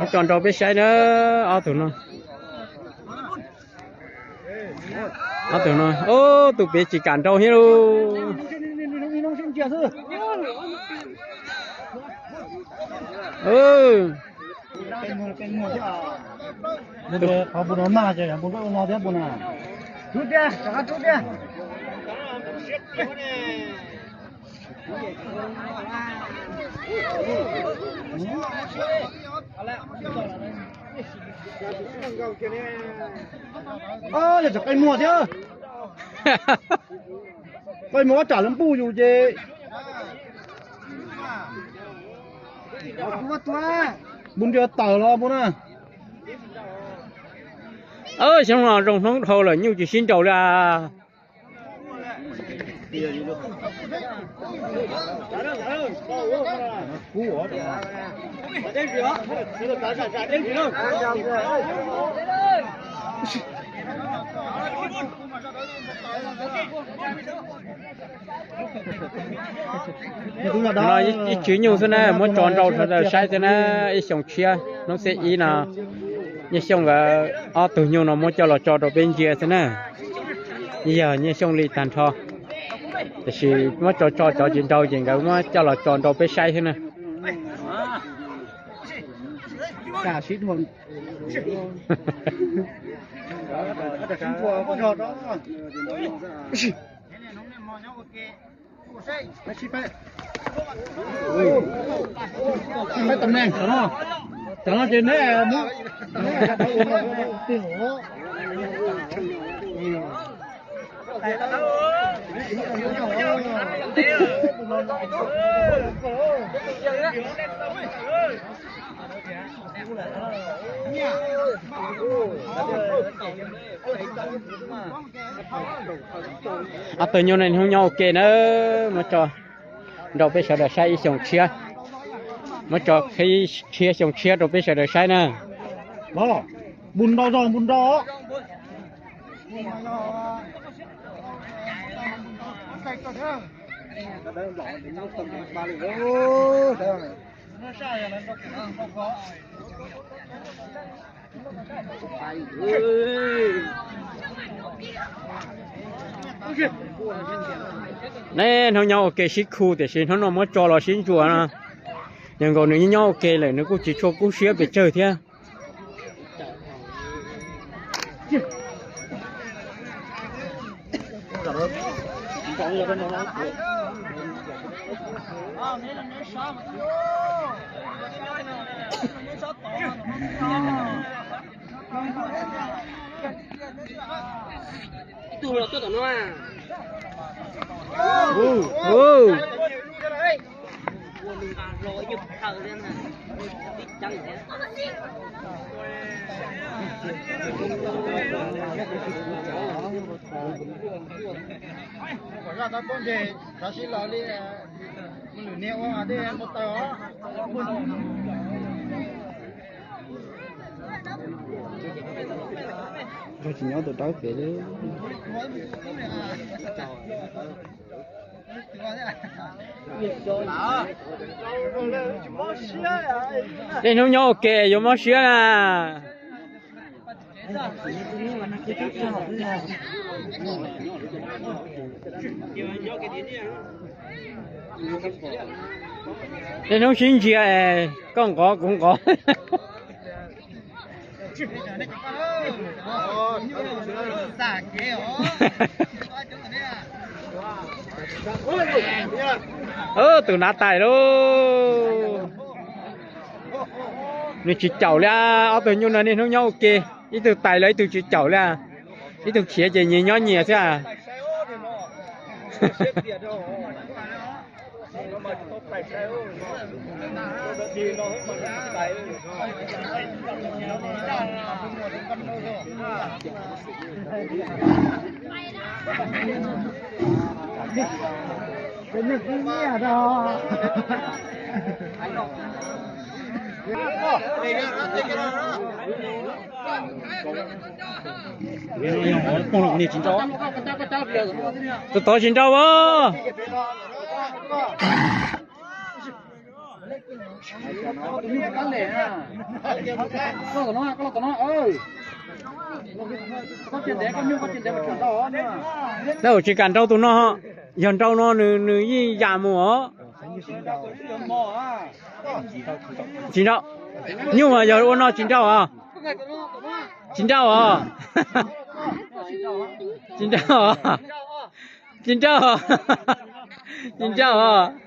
Tso nrau peb saib na, ob tug no. Ob tug no, ub, tus pem tsis kam nrau thiab lauj. Yog tsam qe muag thiab. Qe muag ob tsam lawv npuj yus ces. Npu ntias tawm los npu na. Xyoo no zoo hnub dhau lawm nyuj tsis sib nraus li. No ib tswv nyuj xwb na, muab tso nrau rau saib xwb na. Ib xyoo tshiab hnub xiab ib no, Nyiaj Xyooj nkawd ob tug nyuj no muab coj los tso rau peb ntsia xwb na. Yog Nyiaj Xyooj li tag nrho, tiam sis muab tso tso cov tsis nrau ces nkawd muab coj los tso nrau peb saib xwb na. Ob tug nyuj no hnub nyob ua ke na, muab tso nrau peb sawv daws saib ib xyoo tshiab. Muab tso qhib tshiab xyoo tshiab rau peb sawv daws saib na. Npu nrau zog npu nrau. Neb hnub nyob ua ke sib khu tiam sis hnub no muab tso los sib ntsuas no. Yog nkaus nws nyob ua ke lawm nws kuj tsis tshua kub siab pes tsawg thiab. Tsis nyob tus dawb pem li. Tej hnub nyob ua ke yuav mob siab na. Tej hnub sib ntsia es koj nqov kuv nqov. Tus nav tais lauj. Nws tsis caum li. Ob tug nyuj no niaj hnub nyob ua ke, ib tug tais los ib tug tsis caum li. Ib tug khiav ces nyias nyob nyias xwb. Tus tod tsis nrau as. Tsis kam nrau tus no, yog nrau no nws nws yeej yam mus os. Tsis nrau. Nyuj mas yog ua no tsis nrau os. Tsis nrau os. Tsis nrau os. Tsis nrau os. Tsis nrau os.